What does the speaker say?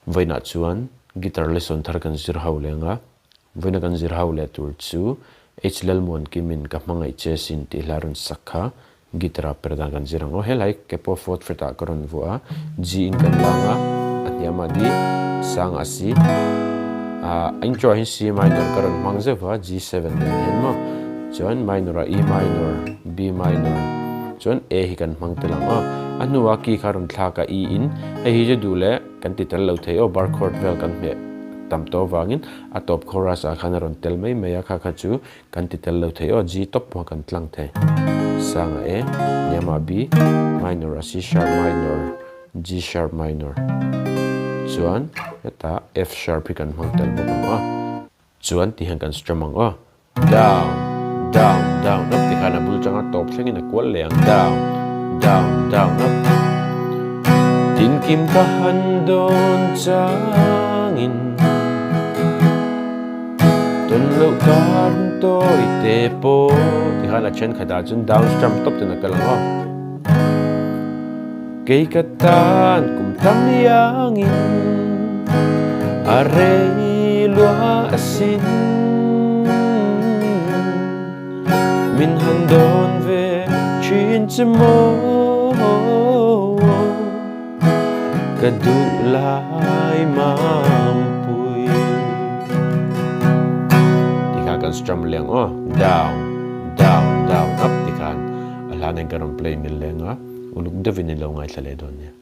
Vawiinah chuan guitar lesson thar kan zir ho leng a, vawiina kan zir ho leh tur chu H Lalmuankimin ka hmangaih che sin tih hla rawn sak kha guitar ah per dan kan zir ang aw. Helai ke pawh fourth fret ah ka rawn vuah a, G in kan lang a, a hniam ah D, sang ah C, ah a intro ah hian C minor ka rawn hmang zeuh va, G7 nen hian maw, chuan minor ah E minor, B minor, chuan A hi kan hmang tel ang aw. A hnuah key kha rawn thlak a E in, hei hi chu duh leh kan ti tel lo thei aw, bar chord vel kan hmeh tam tawh avangin a tawp chorus ah khan a rawn tel mai mai a, kha kha chu kan ti tel lo thei aw, G tawp pawh kan tlang thei. Sang a A, hniam ah B, minor a C sharp minor, G sharp minor chuan hetah F sharp hi kan hmang tel bawk ang aw. Chuan ti hian kan strum ang aw. Down, down, down, up ti khan a bul tanga tawp thlengin a kual leh ang. Down, down, down, up. Tinkim ka han dawn changin Tawn loh kar hun tawi te pawh ti khan a thenkhatah chuan down strum tawp ten a kal ang aw. Kei ka tan kum tam iangin a rei lua asin. Min han dawn ve thin che maw ka duh lai mampui. Tikhan kan strum leng aw, down, down, down, up tikhan a hla nen ka rawn play mil leng a. Uluk deuhin in lo ngaithla leh dawn nia.